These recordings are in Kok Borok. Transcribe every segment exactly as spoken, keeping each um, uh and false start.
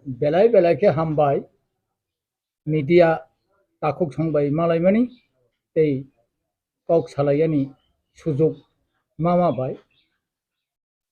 Belai belai khe hambai, media takhuk song bai malaimani tei kok salaiyani sujuk mama bai.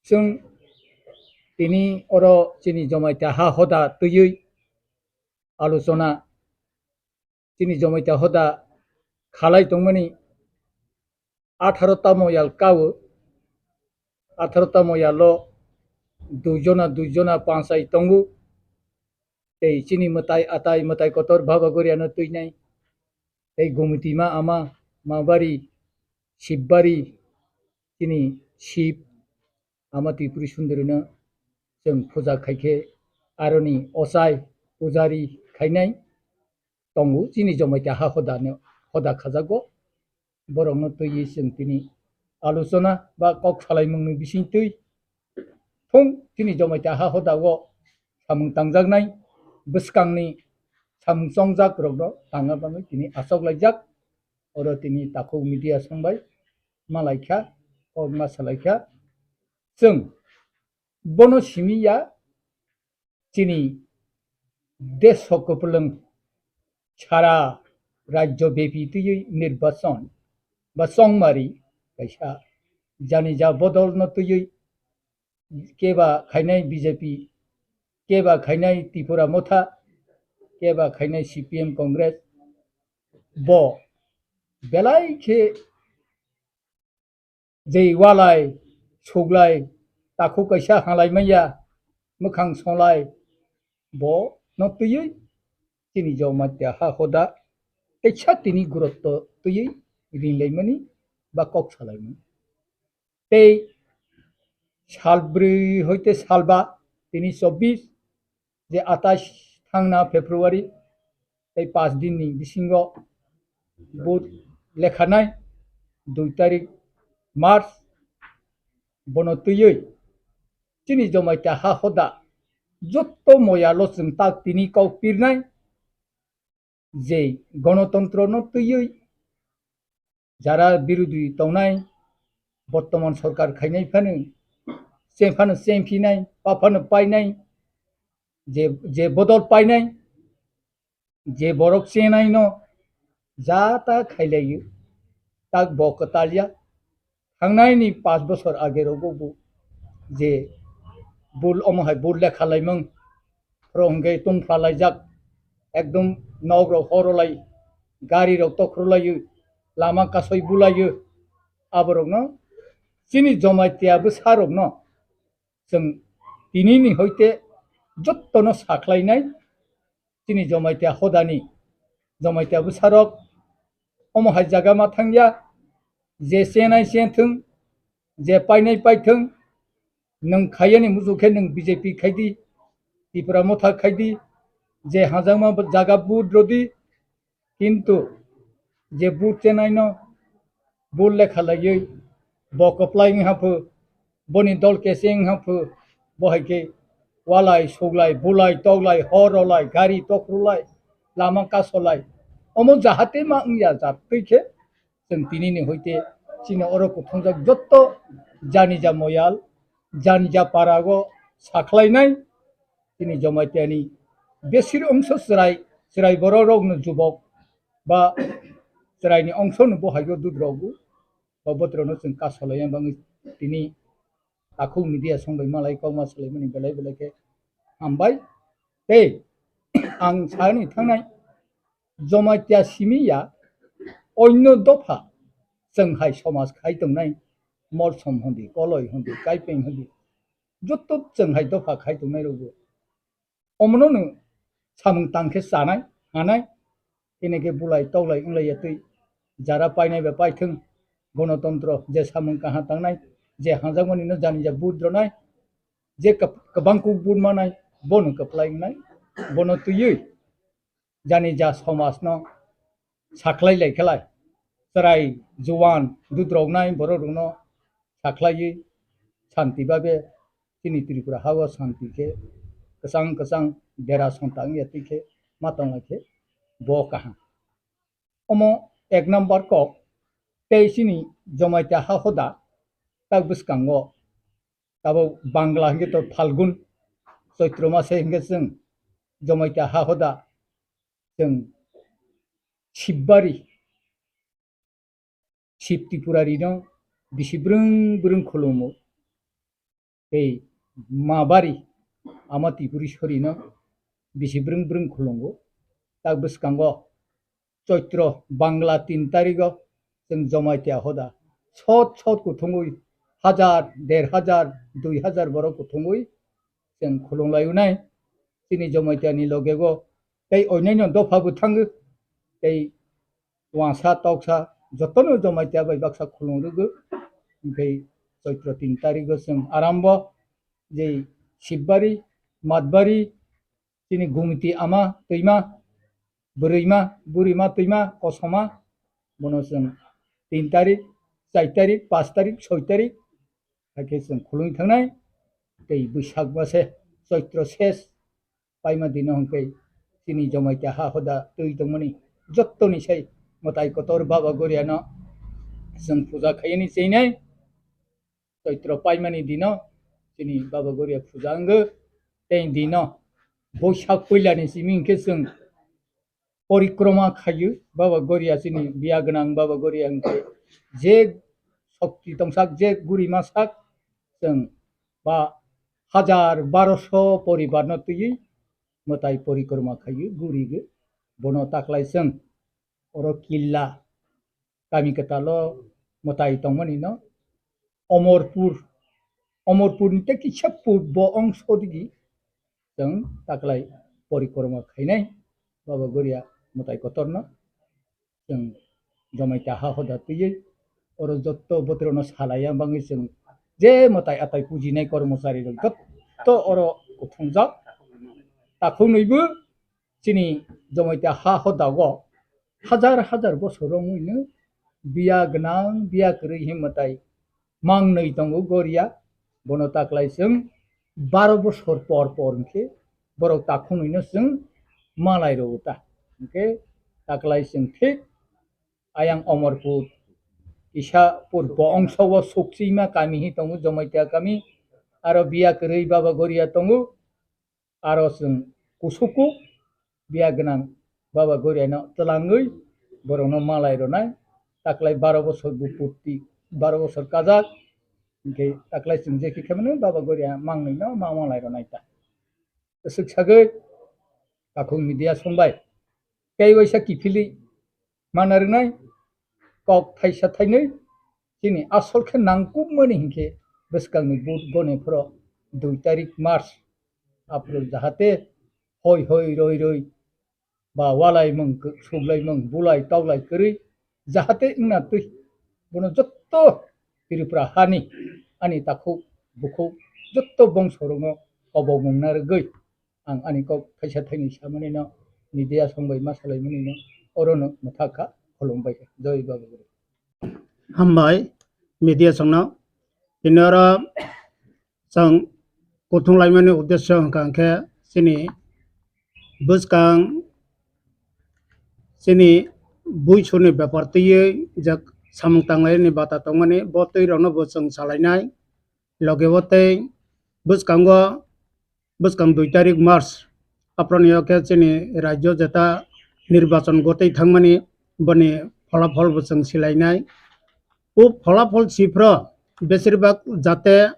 Chwng tini oro chini Jamatia ha hoda twiwi alochona, chini Jamatia hoda khalai tongmani atharo ta moyal kao, atharo ta moyalo duijona, duijona panchai tongo. Tei chini mwtai atai, mwtai kotor Baba Goriano twinai. Tei Gomitima ama, Mabari, Sibbari, chini Sib, ama Tripuri Sundorino chwng puja khaikhe aroni ochai pujari khainai tongo chini Jamatia ha hodano, hoda khajago. Borokno twiwi chwng tini alochona ba kok salaimungni bisingtwi thung chini Jamatia ha hodao samung tangjaknai bwskangni samung chongjak rokno tangna bagwi tini achok laijak. Oro tini takhuk media song bai malaikha, kok ma salaikha. Chwng bono simi ya chini desh kwplwng sara rajyo bepi twiwi nirbachon ba chongmari kaisa jani ja bodolno twiwi keba khainai B J P, keba khainai Tripura Motha, keba khainai C P M Congress, bo belai khe jei walai, suglai, takhuk kaisa halai manya, mwkhang songlai, bo no twiwi chini Jamatia ha hoda kaisa tini gurutto twiwi rinlaimani ba kok salaimani. Tei sal bwrwi hoite sal ba tini chobbish je atais thangna February tei paanch din ni bisingo vote lekhanai dui tarik March bono twiwi chini Jamatia ha hoda jotto moyalo chwng tak tini kok pirnai je gonotontro no twiwi jara birodhi tongnai, bortoman sorkar khainai phano, cheng phano chengphinai, pa phano painai, je, je bodol painai, je borok chenai no ja ta khailaio, tak bo kwtalya. Thangnai ni paanch bosor age rogo bo je bul omo hai bul lekha laimung, phoro hwnkhe tungphla laijak, ekdom nok rok horolai, gari rok tokrolaiyo, lama kasoi bulaio, aborokno chini Jamatia bwsarokno chwng tinini hoite jottono sakhlainai chini Jamatia hodani Jamatia bwsarok omo hai jaga ma thangya, je chenai chen thung, je painai pai thung, nwng khaiyani muchuk khe nwng B J P khaidi, Tipra Motha khaidi, je hajakma jaga vote rodi, kintu je vote chenaino vote lekha laiwi bo kwplai wngha phu, boni dol keseng wngha phu, bo hai khe walai, suglai, bulai, toklai, hor rolai, gari tokrulai, lama kasolai, omo jahate ma wngya jat twi khe chwng tinini hoite chini oro kuthungjak jotto janija moyal, janija parago sakhlainai chini Jamaitiani besir ongso chwrai, chwrai bororokno jubok ba chwraini ongsono bo haigo dudrogo ba botrokno chwng kasolai yang bangwi tini takhuk media song bai malai kokma salaimani belai belai khe hambai. Tei ang sani thangnai Jamatia simi ya onno dopha chwng hai somaj khai tongnai, Molsom hondi, Koloi hondi, Kaipeng hondi, jotto chwng hai dopha khai tongnai rokbo omono no samung tang khe chanai, hanai, tini khe bulai toklai wnglaiyatwi jara painai bai paithwng, gonotontro je samung kaham tangnai, je hanjakmani no janija vote rwnai, je kwb-, kwbang kuk vote manai, bono kwplai wngnai, bono twiwi janija somajno sakhlai lai khlai, chwrai, juan, dudroknai borok rokno sakhlaiwi santi babe chini Tripura hao santi khe kwchang kwchang dera sonta wngya twi khe ma tonglai khe bo kaham. Omo ek number kok tei chini Jamatia ha hoda tak bwskango tabuk Bangla hwnkhe to Phalgun, Choitro mase hwnkhe chwng Jamatia ha hoda chwng Sibari, Sib Tripurarino bisi brwng brwng khulumo. Tei Mabari ama Tripuri sorino bisi brwng brwng khulungo. Tak bwskango Choitro Bangla tin tarigo chwng Jamatia hoda sot sot kuthungwi hajar, der hajar, dui hajar borok kuthungwi chwng khulunglai unai. Chini Jamaitiani logego tei onyaino dopha bo thango. Tei wansa toksa jotono Jamatia bai baksa khulung rwgo. Hingkhai Choitro tin tarigo chwng arambo je Sibari, Matbari, chini Gumiti ama twima, bwrwima, burima twima, kosoma, bono chwng tin tarik, char tarik, panch tarik, soi tarik, hakhe chwng khulungwi thangnai. Tei Bwsak mase Choitro ses paima dino hwnkhe chini Jamatia ha hoda twi tongmani jottoni sai mwtai kotor Baba Goriano chwng puja khaiyani cheinai. Choitro paimani dino chini Baba Goria puja wngwi. Tei dino Boisak puilani simi hwnkhe chwng porikroma khaio Baba Goria, chini biya gwnang Baba Goria hwnkhe je shokti tongsak, je gurima sak, chwng ba hajar baroso poribarno twiwi mwtai porikroma khaio gurigwi. Bono taklai chwng oro killa kami kwtalo mwtai tongmani no Omorpur, Omorpur ni tei kisa purbo ongso digi chwng taklai porikroma khainai Baba Goria mwtai kotorno chwng Jamatia ha hoda twiwi oro jotto botorno salaiya bangwi chwng je mwtai atai pujinai kormochari rok jotto oro kuthungjak takhuknwibo chini Jamatia ha hodago hajar hajar bosor romwino biya gwnang, biya kwrwi himmatai mangnwi tongo Goria. Bono taklai chwng baro bosor por por hwnkhe borok takhungnwino chwng malai rwo ta. Hwnkhe taklai chwng thik ayang Omorpur kisa purbo ongso o Sukchima kami hi tongo, Jamatia kami, aro biya kwrwi Baba Goria tongo. Aro chwng kusuku biya gwnang Baba Goriano twlangwi borokno malai rwnai. Taklai baro bosor bupurti, baro bosor kajak, hwnkhe taklai chwng je khe khe mano Baba Goria mangnwino ma malai rwnai ta. Swk sagwi takhuk media songbai tei waisa kiphilwi mana rwnai kok thaisa thainwi chini asol khe nangkukmani hinkhe bwskangni vote gone phoro dui tarik March, aphuru jahate hoi hoi roi roi ba walaimung, suklaimung, bulai toklai kwrwi jahate wngna twi bono jotto Tripura hani ani takhuk bukhuk jotto bongsorokno kobokmung narwgwi ang ani kok thaisa thaini samani no media songbai ma salaimani no orono mwthak kha, khulumbai kha. Jai Baba Guru. Hambai media songno. Tini oro chwng kuthung laimani uddesyo hwnkha hwnkhe chini bwskang chini buisuni bepar twiwi je samung tanglaini bata tongmani bo twi rokno bo chwng salainai. Loge o tei bwskango bwskang dui tarik March, aphranio khe chini rajyo jeta nirbachon gotwi thangmani boni pholaphol bo chwng silainai. O pholaphol siphro besirbak jate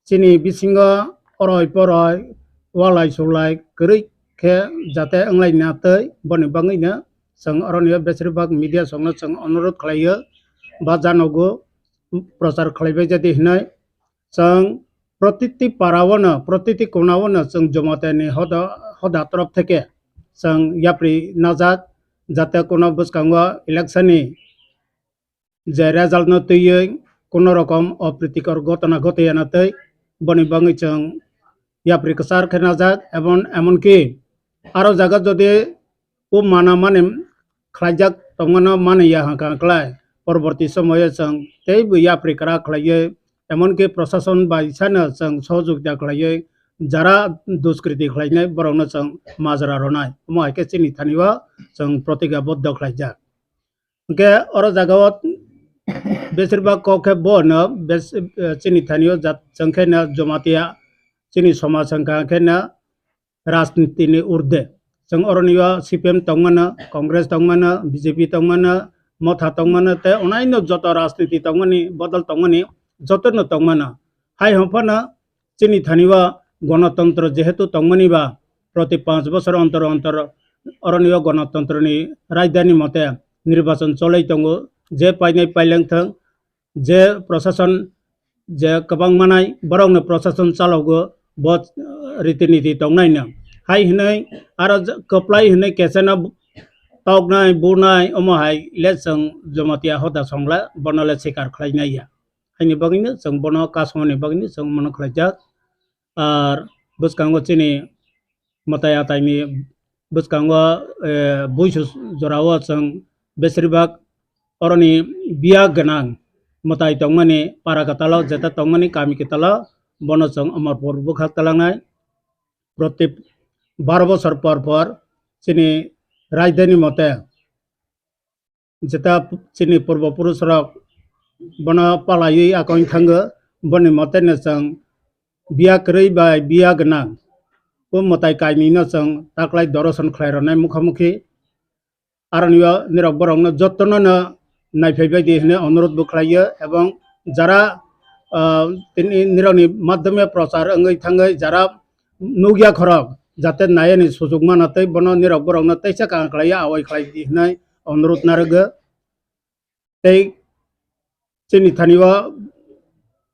chini bisingo oroi poroi walai sulai kwrwi khe jate wnglaina tei boni bagwino chwng oronio besirbak media songno chwng onurodh khlaio ba janogo prochar khlaibai jadi hinwi. Chwng protiti para-o no, protiti kona-o no chwng Jamatia ni hoda, hoda torop theke chwng yapri najak, jate kono bwskango election ni je result no twiwi kono rokom opritikor gotona gotiyana tei boni bagwi chwng yapri kwchar khe najak, emon, emonki aro jaga jodi o mana mani khlaijak tongmano mani ya hwnkha khlai, porborti somoyo chwng teibo yapri kwrak khlaiwi, emonki prosason bai sano chwng sohojogita khlaiwi, jara duskriti khlainai borokno chwng majra rwnai. Omo hai khe chini thani o chwng protigaboddo khlaijak. Hwnkhe oro jaga o besirbak kok khe bono bes-, chini thani o jat chwng khe no Jamatia chini somaj hwnkha khe no rajniti ni urde. Chwng oroni o C P M tongmano, Congress tongmano, B J P tongmano, Motha tongmano, tei onaino joto rajniti tongmani, bodol tongmani, jotono tongmano. Hai hwnphano chini thani o gonotontro jehetu tongmani ba, proti panch bosor ontor ontor oroni o gonotontroni rajdhani mote nirbachon cholai tongo, je painai paileng thwng, je prosason je kwbang manai borokno prosason chalogo, bo, eh, riti niti tongnaino. Hai hwnwi aro j-, kwplai hwnwi kecheno toknai, bunai, omo hai le chwng Jamatia hoda songla, bono le sikar khlainai ya. Haini bagwino chwng bono kasongni bagwino chwng mono khlaijak. Ar bwskango chini mwtai ataini bwskango, eh, buisu jorao chwng besirbak oroni biya gwnang mwtai tongmani para kwtalo, jeta tongmani kami kwtalo, bono chwng Amarpur bwkha twlangnai. Proti baro bosor por por chini rajdhani mote jeta chini purbo purusrok bono palaiwi akoi thango, boni moteno chwng biya kwrwi bai biya gwnang o mwtai kainwino chwng taklai doroson khlai rwnai mukha mukhi. Aroni o nirok borokno jotono no naiphai bai di hwnwi onurodh bo khlaio, ebong jara, ah, tini nirokni madhyome prochar wngwi thangwi jara nukya khorok jate nayani sujuk mano tei bono nirok borokno teisa kaham khlaio, awai khlai di hwnwi onurodh narwgo. Tei chini thani o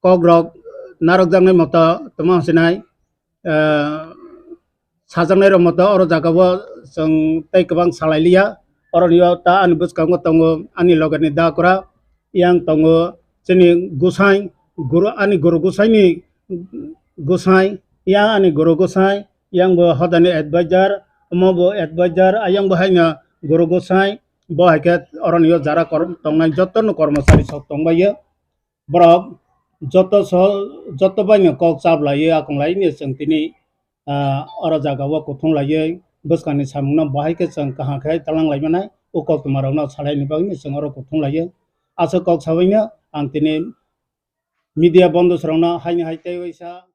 kok rok narwkjaknai moto tongma hwnsinai, eh, sajaknai rok moto oro jaga o chwng tei kwbang salai liya. Oroni o ta ani bwskango tongo ani loge ni da kwra, yang tongo chini gusai, guru, ani guru gusai ni gusai, yang ani guru gusai, yang bo hodani advisor, omo bo advisor, ayang bo haino guru gusai, bo hai khe oroni o jara kor-, tongnai joto no kormochari sok tongbaio. Borok joto so, joto bai no kok chap laiwi akung lai ni chwng tini, ah, oro jaga o kuthung laiwi bwskang ni samung no bahai khe chwng kaham khe talang lai manai, o koktwma rok no salai ni bagwi no chwng oro kuthung laio. Aswk kok saui no ang tini media bondhus rok no haini hai tei waisa